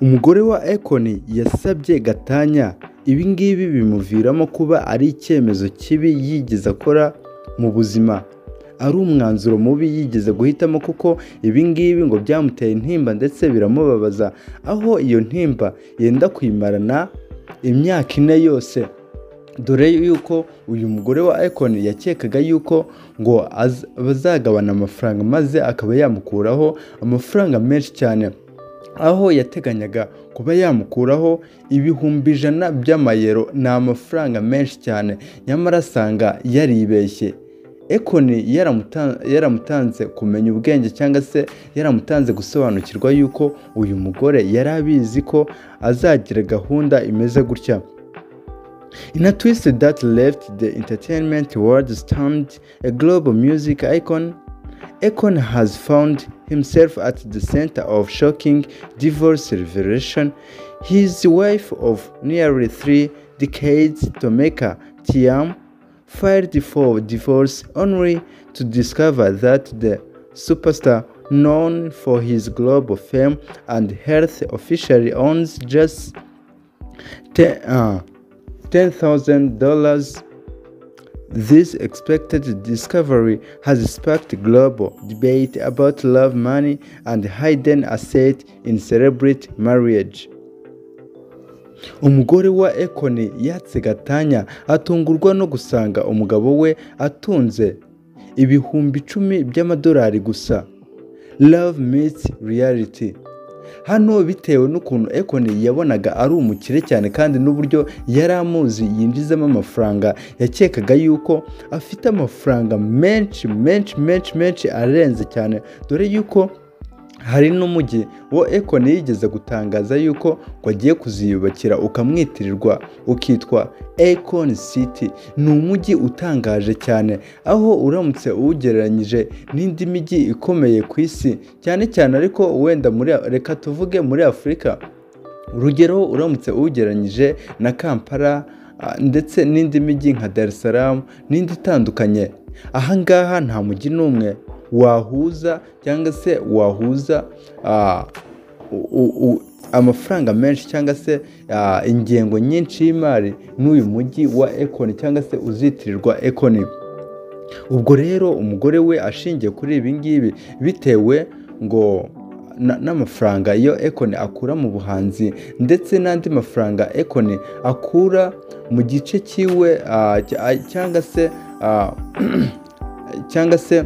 Umugore wa Akon yasabye gatanya, ibi ngibi bimuviramo kuba ari icyemezo kibi yigeze akora mu buzima, ari umwanzuro mubi yigeze guhitamo, kuko ibi ngibi ngo byamuteye intimba ndetse biramubabaza, aho iyo ntimba yenda kuyimarana imyaka 4 yose. Dore yuko uyu mugore wa Akon yakekaga yuko ngo bazagabana amafaranga maze akaba yamukuraho amafaranga menshi cyane, aho yateganyaga kuba yamukuraho 100,000 by'amayero. Ni amafaranga menshi cyane, nyamara asanga yaribeshye. Akon yaramutanze kumenya ubwenge cyangwa se yaramutanze gusobanukirwa yuko uyu mugore yari abizi ko azagira gahunda imeze gutya. In a twist that left the entertainment world stunned, a global music icon, Akon has found himself at the center of shocking divorce revelation. His wife of nearly 3 decades, Tomeka Thiam, filed for divorce only to discover that the superstar, known for his global fame and health, officially owns just $10,000. This expected discovery has sparked global debate about love, money, and hidden assets in celebrity marriage. Umugore wa Akon yatse gatanya atungurwa no gusanga umugabo we atunze 10,000 by'amadolari gusa. Love meets reality. Hano bitewe n'ukuntu Akon yabonaga ari umukire cyane kandi n'uburyo yari amuzi yinjizamo amafaranga, yakekaga yuko afite amafaranga menshi menshi menshi menshi arenze cyane. Dore yuko hari n'umujyi wo Akon yigeze gutangaza yuko ngo agiye kuziyubakira ukamwitirirwa ukitwa Akon City. Ni umujyi utangaje cyane, aho uramutse uwugereranyije n'indi mijyi ikomeye ku isi cyane cyane, ariko wenda muri reka tuvuge muri Afurika, urugero uramutse uwugereranyije na Kampala ndetse n'indi mijyi nka Dar es Salaam n'indi itandukanye, aha ngaha nta mujyi n'umwe wahuza cyangwa se wahuza amafaranga menshi cyangwa se ingengo nyinshi y'imari n'uyu mujyi wa Akon cyangwa se uzitirirwa Akon. Ubwo rero umugore we ashingiye kuri ibi ngibi, bitewe ngo n'amafaranga iyo Akon akura mu buhanzi ndetse n'andi mafaranga Akon akura mu gice cyiwe cyangwa se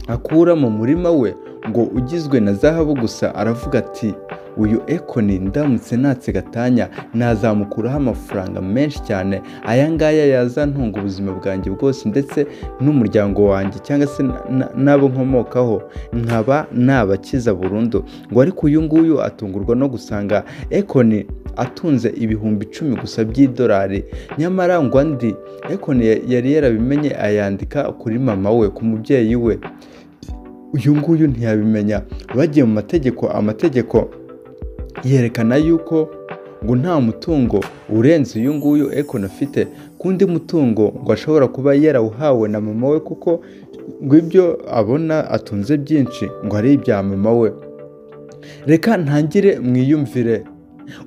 akura mu murima we ngo ugizwe na zahabu gusa, aravuga ati uyu Akon ndamutse natse gatanya nazamukuraho amafaranga menshi cyane, aya ngaya yazantunga ubuzima bwanjye bwose ndetse n'umuryango wanjye cyangwa se n'abo nkomokaho, nkaba nabakiza burundu. Ngo ariko uyu nguyu atungurwa no gusanga Akon atunze 10,000 gusa by'idolari, nyamara ngo andi Akon yari yarabimenye ayandika kuri mama we, ku mubyeyi we. Uyu nguyu ntiyabimenya. Bagiye mu mategeko, amategeko yerekana yuko ngo nta mutungo urenze uyu nguyu Akon afite, kundi mutungo ngo ashobora kuba yarawuhawe na mama we, kuko ngo ibyo abona atunze byinshi ngo ari ibya mama we. Reka ntangire mwiyumvire.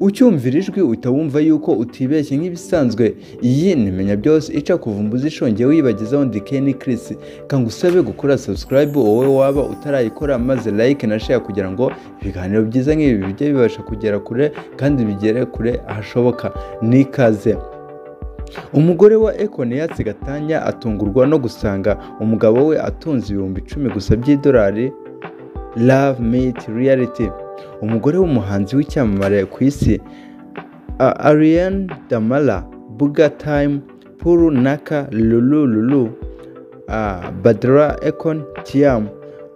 Ucyumvira ijwi utawumva yuko utibeshye nk'ibisanzwe. Iyi ni Menya Byose ica kuvumbuza ishongeye wibagezaho. Ndi Kenny Chris, kangusabe gukora subscribe wowe waba utarayikora, maze like na share kugira ngo ibiganiro byiza nk'ibi bijye bibasha kugera kure kandi bigere kure ahashoboka. Nikaze. Umugore wa Akon yatse gatanya atungurwa no gusanga umugabo we atunze 10,000 gusa by'idolari. Love meet reality. Umugore w'umuhanzi w'icyamamare ku isi Ariane Damala Buga Time Puru Naka Lulu Lulu Badra Akon Thiam,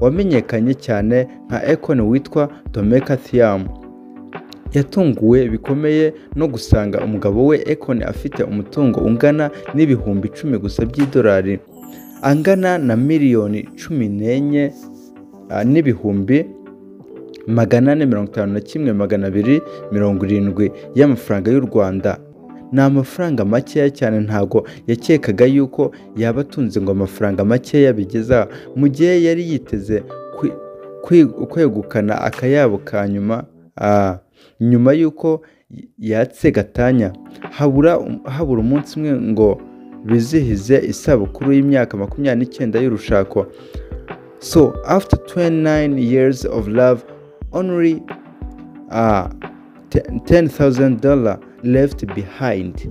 wamenyekanye cyane nka Akon witwa Tomeka Thiam, yatunguwe bikomeye no gusanga umugabo we Akon afite umutungo ungana n'10,000 gusa by'idolari, angana na 14 451 270 y'amafaranga y'u Rwanda. Ni amafaranga makeya cyane, ntago yakekaga yuko yaba atunze ngo amafaranga makeya bigeza, mu gihe yari yiteze kwegukana akayabo ka nyuma. Nyuma y'uko yatse gatanya, habura umunsi umwe ngo bizihize isabukuru y'imyaka 29 y'urushako. So after 29 years of love, only $10,000 left behind.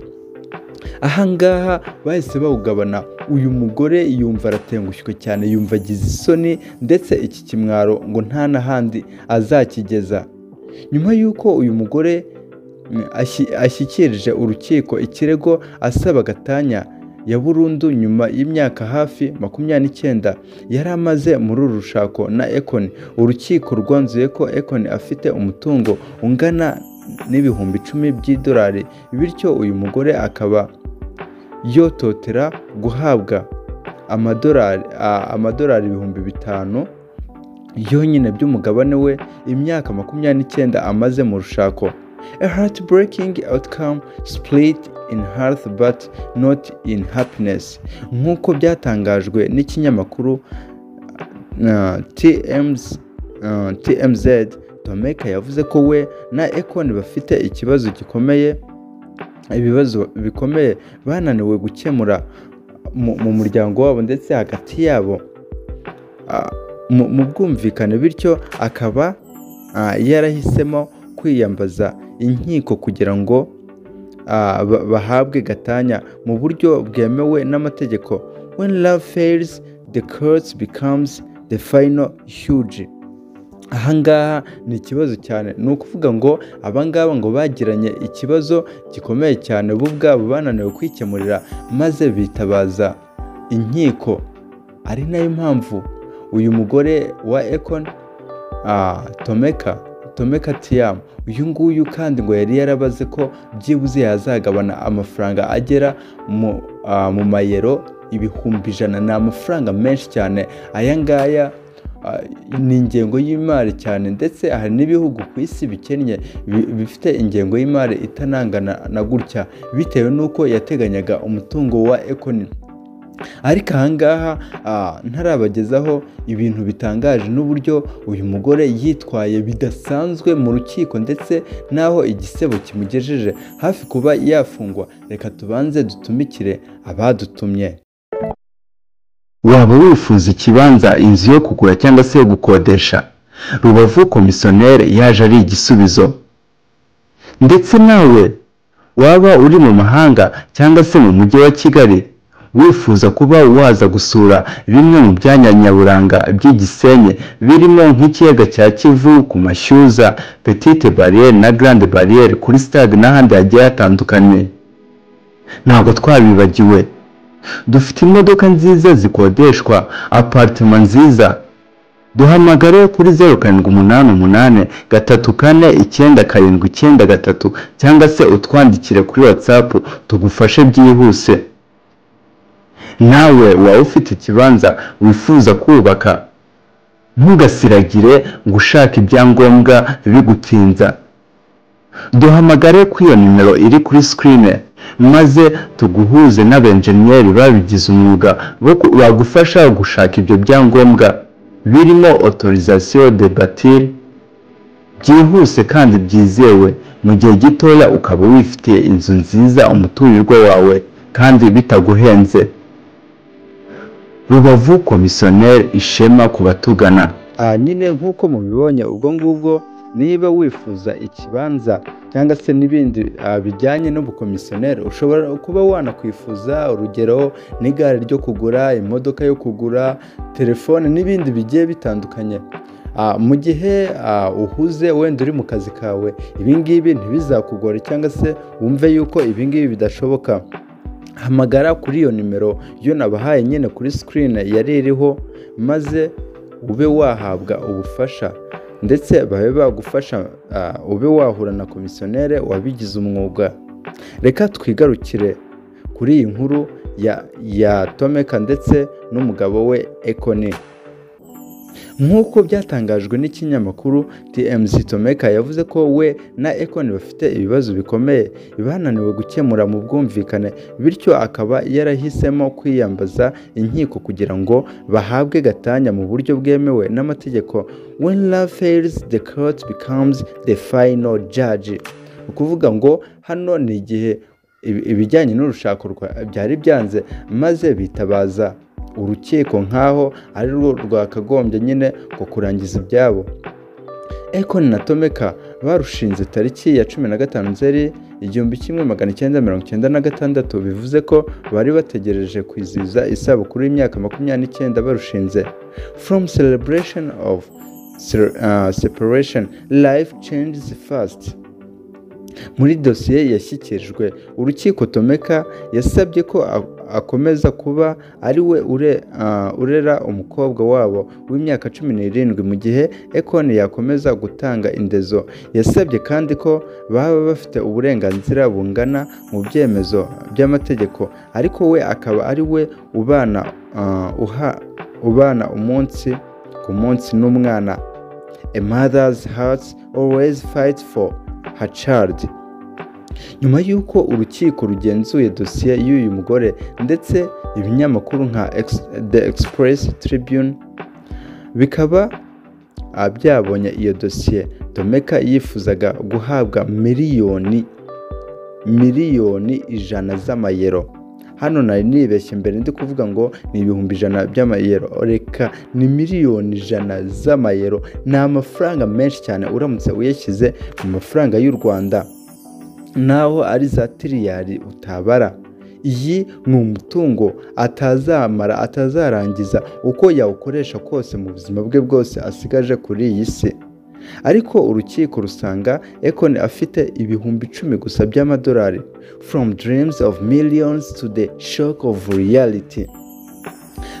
Ahangaha bahise bawugabana. Uyu mugore yumva aratengushywe cyane, yumva agize isoni, ndetse iki kimwaro ngo nta n'ahandi azakigeza. Nyuma y'uko uyu mugore ashyikirije urukiko ikirego asaba gatanya ya burundu nyuma y'imyaka hafi 29 yari amaze muri uru rushako na Akon, urukiko rwanzuye ko Akon afite umutungo ungana n'10,000 by'idolari, bityo uyu mugore akaba yototera guhabwa amadolari 5,000 yonyine by'umugabane we imyaka 29 amaze mu rushako. A heartbreaking outcome, split in health but not in happiness, nk'uko byatangajwe n'ikinyamakuru TMZ. Tomeka yavuze ko we na Akon bafite ikibazo gikomeye, ibibazo bikomeye bananiwe gukemura mu muryango wabo ndetse hagati yabo mu bwumvikane, bityo akaba yarahisemo kwiyambaza inkiko kugira ngo bahabwe gatanya mu buryo bwemewe n'amategeko. When love fails, the curse becomes the final huge. Ahangaha ni ikibazo cyane. Ni ukuvuga ngo abangaba ngo bagiranye ikibazo gikomeye cyane, bo ubwabo bananiwe kwikemurira, maze bitabaza inkiko. Ari nayo mpamvu uyu mugore wa Akon, Tomeka Thiam, uyu nguyu kandi ngo yari yarabaze ko byibuze yazagabana amafaranga agera mu mayero 100,000. Ni amafaranga menshi cyane aya ngaya, ni ingengo y'imari cyane, ndetse hari n'ibihugu ku isi bikennye bifite ingengo y'imari itanangana na gutya, bitewe n'uko yateganyaga umutungo wa Akon. Ariko ahangaha ntarabagezaho ibintu bitangaje n'uburyo uyu mugore yitwaye bidasanzwe mu rukiko, ndetse n'aho igisebo kimugejeje hafi kuba yafungwa, reka tubanze dutumikire abadutumye. Waba wifuza ikibanza, inzu yo kugura cyangwa se yo gukodesha? Rubavu Komisiyoneri yaje ari igisubizo. Ndetse nawe waba uri mu mahanga cyangwa se mu mujyi wa Kigali, wifuza kuba waza gusura bimwe mu byanya nyaburanga by'igisenyi, birimo nk'ikiyaga cya Kivu, ku Mashyuza, Petite Barriere na Grande Barriere, kuri stade n'ahandi hagiye hatandukanye, ntabwo twabibagiwe. Dufite imodoka nziza zikodeshwa, apartment nziza. Duhamagare kuri 0788349793, cyangwa se utwandikire kuri WhatsApp tugufashe byihuse. Nawe waba ufite ikibanza wifuza kubaka, ntugasiragire ngo ushake ibyangombwa bigutinza. Duhamagare kuri iyo nimero iri kuri screen, maze tuguhuze n'abenjeniyeri babigize umwuga bagufasha gushaka ibyo byangombwa birimo autorisation de bâtir byihuse kandi byizewe, mu gihe gitoya ukaba wifitiye inzu nziza, umuturirwa wawe, kandi bitaguhenze. Rubavu Komisiyoneri, ishema ku batugana. Nyine nk'uko mubibonye ubwo ngubwo, niba wifuza ikibanza cyangwa se n'ibindi bijyanye n'ubukomisiyoneri, ushobora kuba wanakwifuza urugero n'igare ryo kugura, imodoka yo kugura, telefone n'ibindi bigiye bitandukanye. Mu gihe uhuze, wenda uri mu kazi kawe, ibingibi ntibizakugore cyangwa se wumve yuko ibingibi bidashoboka. Hamagara kuri iyo nimero yo nabahaye nyine kuri screen yari iriho, maze ube wahabwa ubufasha, ndetse babe bagufasha, ube wahura na komisiyoneri wabigize umwuga. Reka twigarukire kuri iyi nkuru ya Tomeka ndetse n'umugabo we Akon. Nk'uko byatangajwe n'ikinyamakuru TMZ, Tomeka yavuze ko we na Akon bafite ibibazo bikomeye bananiwe gukemura mu bwumvikane, bityo akaba yarahisemo kwiyambaza inkiko kugira ngo bahabwe gatanya mu buryo bwemewe n'amategeko. When love fails, the court becomes the final judge. Ukuvuga ngo hano ni igihe ibijyanye n'urushako byari byanze, maze bitabaza urukiko nk'aho ari rwo rwakagombye nyine ngo kurangiza ibyabo. Akon na Tomeka barushinze tariki ya 15 Nzeri 1996, bivuze ko bari bategereje kwizihiza isabukuru y'imyaka 29 barushinze. From celebration of separation, life changes fast. Muri dosiye yashyikirijwe urukiko, Tomeka yasabye ko akomeza kuba ari we urera umukobwa wabo w'imyaka 17 mu gihe Akon yakomeza gutanga indezo. Yasabye kandi ko baba bafite uburenganzira bungana mu byemezo by'amategeko, ariko we akaba ari we ubana umunsi ku munsi n'umwana. A mother's heart always fight for her child. Nyuma y'uko urukiko rugenzuye dosiye y'uyu mugore ndetse ibinyamakuru nka The Express Tribune bikaba byabonye iyo dosiye, Tomeka yifuzaga guhabwa miliyoni 100 z'amayero. Hano nari nibeshye mbere ndi kuvuga ngo ni 100,000 by'amayero. Reka, ni miliyoni 100 z'amayero. Ni amafaranga menshi cyane. Uramutse uyashyize mu mafaranga y'u Rwanda, naho ari za tiriyari utabara. Iyi ni umutungo atazamara, atazarangiza uko yawukoresha kose mu buzima bwe bwose asigaje kuri iyi si. Ariko urukiko rusanga Akon afite 10,000 gusa by'amadolari. From dreams of millions to the shock of reality.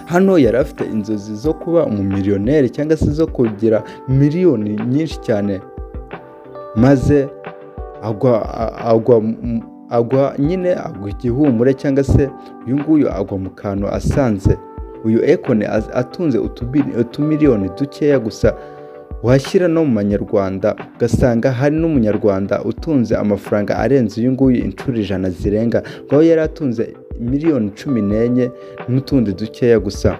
Hano yari afite inzozi zo kuba umumiliyoneri cyangwa se zo kugira miliyoni nyinshi cyane, maze agwa nyine, agwa igihumure, cyangwa se uyu nguyu agwa mu kantu asanze uyu Akon atunze utumiliyoni dukeya gusa. Washyira no mu manyarwanda, ugasanga hari n'umunyarwanda utunze amafaranga arenze uyu nguyu inshuro 100 zirenga, ngo yari atunze miliyoni 14 n'utundi dukeya gusa.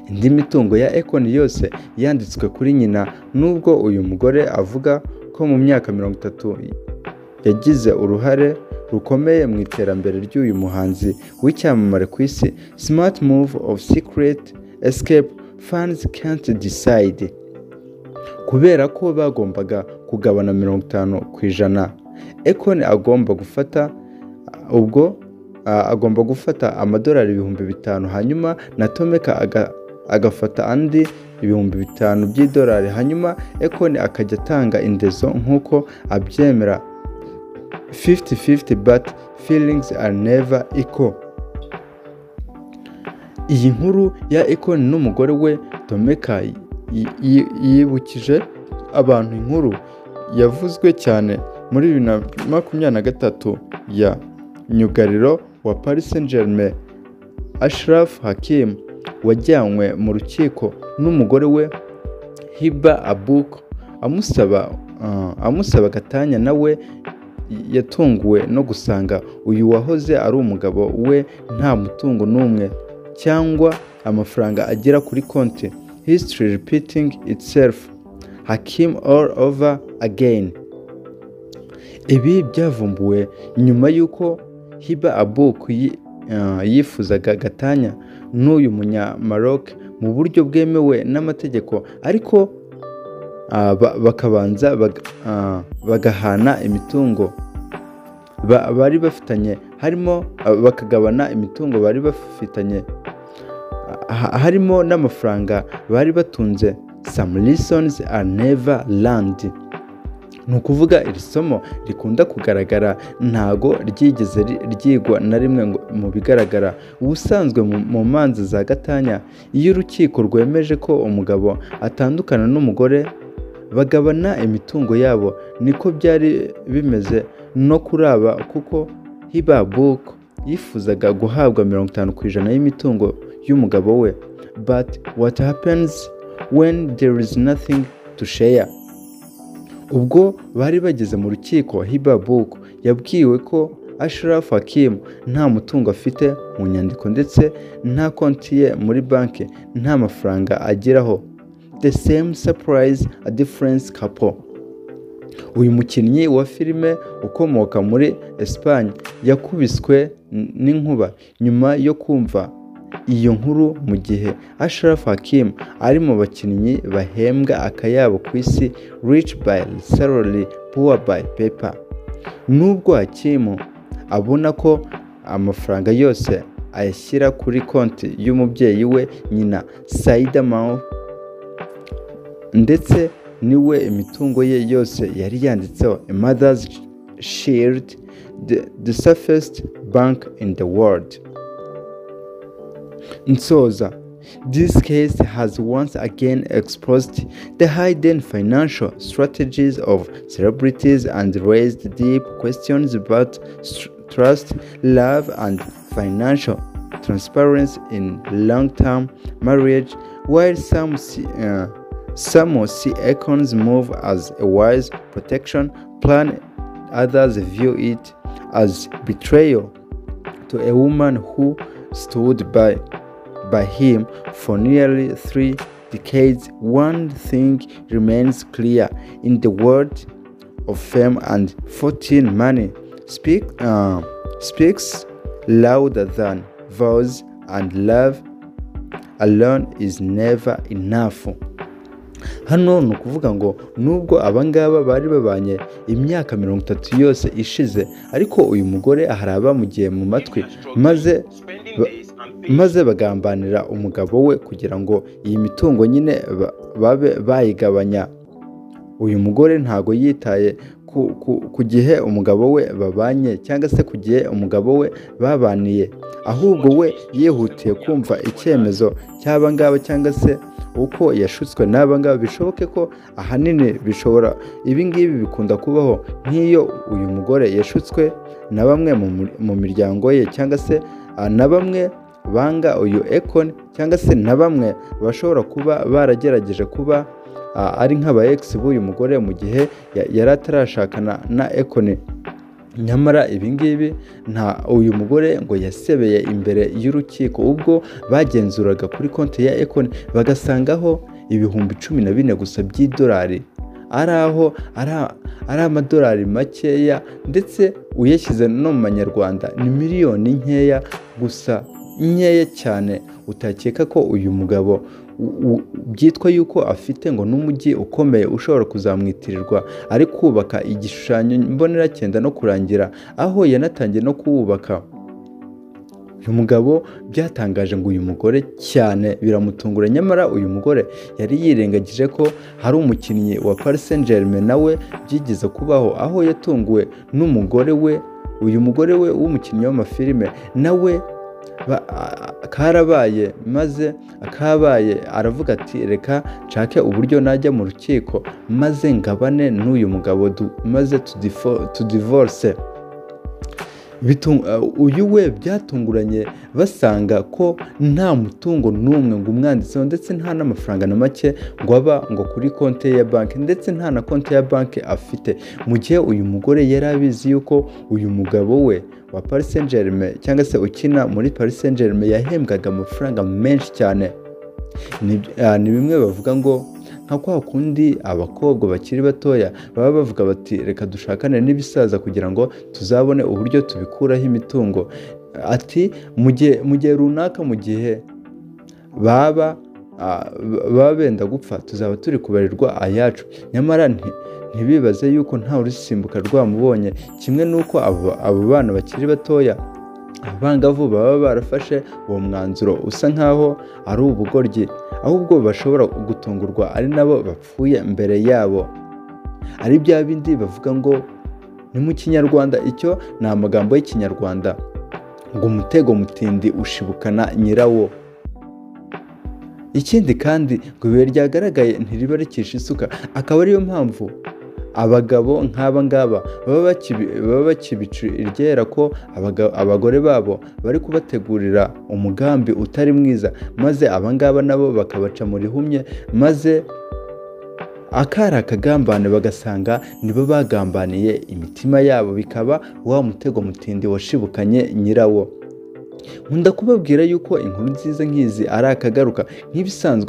Indi mitungo ya Akon yose yanditswe kuri nyina, nubwo uyu mugore avuga ko mu myaka 30 yagize uruhare rukomeye mu iterambere ry'uyu muhanzi w'icyamamare ku isi. Smart move of secret escape, fans can't decide. Kubera ko bagombaga kugabana 50%, Akon agomba gufata, ubwo agomba gufata amadolari 5,000, hanyuma na Tomeka agafata andi 5,000 by'idolari, hanyuma Akon akajya atanga indezo nk'uko abyemera, 50-50, but feelings are never equal. Iyi nkuru ya Akon n'umugore we Tomeka yibukije abantu inkuru yavuzwe cyane muri 2023 ya myugariro wa Paris Saint-Germain Achraf Hakimi, wajyanywe mu rukiko n'umugore we Hiba Abouk amusaba gatanya. Nawe yatunguwe no gusanga uyu wahoze ari umugabo we nta mutungo n'umwe cyangwa amafaranga agera kuri konti. History repeating itself, Hakim all over again. Ibi byavumbuwe nyuma y'uko Hiba Abouk yifuzaga gatanya n'uyu munya Maroc mu buryo bwemewe n'amategeko, ariko bakabanza bagahana imitungo bari bafitanye, harimo bakagabana imitungo bari bafitanye, harimo n'amafaranga bari batunze. Some lessons are never learned. Ni ukuvuga iri somo rikunda kugaragara ntago ryigeze ryigwa na rimwe. Ngo mu bigaragara, ubusanzwe mu manza za gatanya, iyo urukiko rwemeje ko umugabo atandukana n'umugore, bagabana imitungo yabo. Niko byari bimeze no kuri aba, kuko Hiba Abouk yifuzaga guhabwa 50% y'imitungo y'umugabo we. But what happens when there is nothing to share?" Ubwo bari bageze mu rukiko, Hiba Abouk yabwiwe ko Achraf Hakimi nta mutungo afite mu nyandiko, ndetse nta konti ye muri banki, nta mafaranga ageraho. The same surprise, a different couple. Uyu mukinnyi wa filime ukomoka muri Espagne yakubiswe n'inkuba nyuma yo kumva iyo nkuru, mu gihe Achraf Hakimi ari mu bakinnyi bahembwa akayabo ku isi, rich by salary, poor by paper. Nubwo Hakimi abona ko amafaranga yose ayashyira kuri konti y'umubyeyi we, nyina Saida Mao, ndetse niwe imitungo ye yose yari yanditseho, a mother's shield, the safest bank in the world. Nsoza, this case has once again exposed the hidden financial strategies of celebrities and raised deep questions about trust, love, and financial transparency in long-term marriage. While some see Akon's move as a wise protection plan, others view it as betrayal to a woman who stood by him for nearly 3 decades. One thing remains clear: in the world of fame and fortune, money speaks louder than vows, and love alone is never enough. Hano ni ukuvuga ngo nubwo abangaba bari babanye imyaka 30 yose ishize, ariko uyu mugore hari abamugiye mu matwi maze bagambanira umugabo we kugira ngo iyi mitungo nyine babe bayigabanya. Uyu mugore ntago yitaye ku gihe umugabo we babanye cyangwa se ku gihe umugabo we babaniye, ahubwo we yihutiye kumva icyemezo cy'aba ngaba cyangwa se uko yashutswe n'aba ngaba. Bishoboke ko ahanini bishobora, ibi ngibi bikunda kubaho nk'iyo uyu mugore yashutswe na bamwe mu miryango ye, cyangwa se na bamwe banga uyu Akon, cyangwa se na bamwe bashobora kuba baragerageje kuba ari nk'aba ex b'uyu mugore mu gihe yari atarashakana na Akon. Nyamara ibi ngibi nta uyu mugore ngo yasebeye imbere y'urukiko ubwo bagenzuraga kuri konti ya Akon bagasangaho 14,000 gusa by'idolari, ari aho ari amadolari makeya, ndetse uyashyize no mu manyarwanda ni miliyoni nkeya gusa, nkeya cyane, utakeka ko uyu mugabo byitwa yuko afite ngo n'umujyi ukomeye ushobora kuzamwitirirwa, ari kubaka igishushanyo mbonera cyenda no kurangira, aho yanatangiye no kuwubaka. Uyu mugabo byatangaje ngo uyu mugore cyane biramutungura. Nyamara uyu mugore yari yirengagije ko hari umukinnyi wa Paris Saint-Germain nawe byigeze kubaho, aho yatunguwe n'umugore we, uyu mugore we w'umukinnyi w'amafilime nawe karabaye, maze akabaye aravuga ati: "Reka nshake uburyo najya mu rukiko maze ngabane n'uyu mugabo, maze tudivorce." Uyu we byatunguranye basanga ko nta mutungo n'umwe ngo umwanditseho, ndetse nta n'amafaranga na make ngo aba ngo kuri konti ye ya banki, ndetse nta na konti ya banki afite, mu gihe uyu mugore yari abizi yuko uyu mugabo we wa Paris Saint-Germain cyangwa se ukina muri Paris Saint-Germain yahembwaga amafaranga menshi cyane. Ni bimwe bavuga ngo nka kwa kundi abakobwa bakiri batoya baba bavuga bati: "Reka dushakane n'ibisaza kugira ngo tuzabone uburyo tubikuraho imitungo." Ati mu gihe runaka, mu gihe baba benda gupfa, tuzaba turi kubarirwa ayacu. Nyamara ntibibaze yuko nta urusimbuka rwamubonye, kimwe n'uko abo bana bakiri batoya, abangavu, baba barafashe uwo mwanzuro usa nkaho ari ubugoryi, ahubwo bashobora gutungurwa ari nabo bapfuye mbere yabo. Ari bya bindi bavuga ngo ni mu Kinyarwanda, icyo ni amagambo y'Ikinyarwanda, ngo umutego mutindi ushibukana nyirawo. Ikindi kandi ngo ibuye ryagaragaye ntiriba rikishe isuka, akaba ariyo mpamvu Abagabo nk'aba ngaba baba bakibica iryera ko abagore babo bari kubategurira umugambi utari mwiza, maze aba ngaba nabo bakabaca mu rihumye, maze akari akagambane bagasanga nibo bagambaniye imitima yabo, bikaba wa mutego mutindi washibukanye nyirawo. Nkunda kubabwira yuko inkuru nziza nk'izi ari akagaruka nk'ibisanzwe.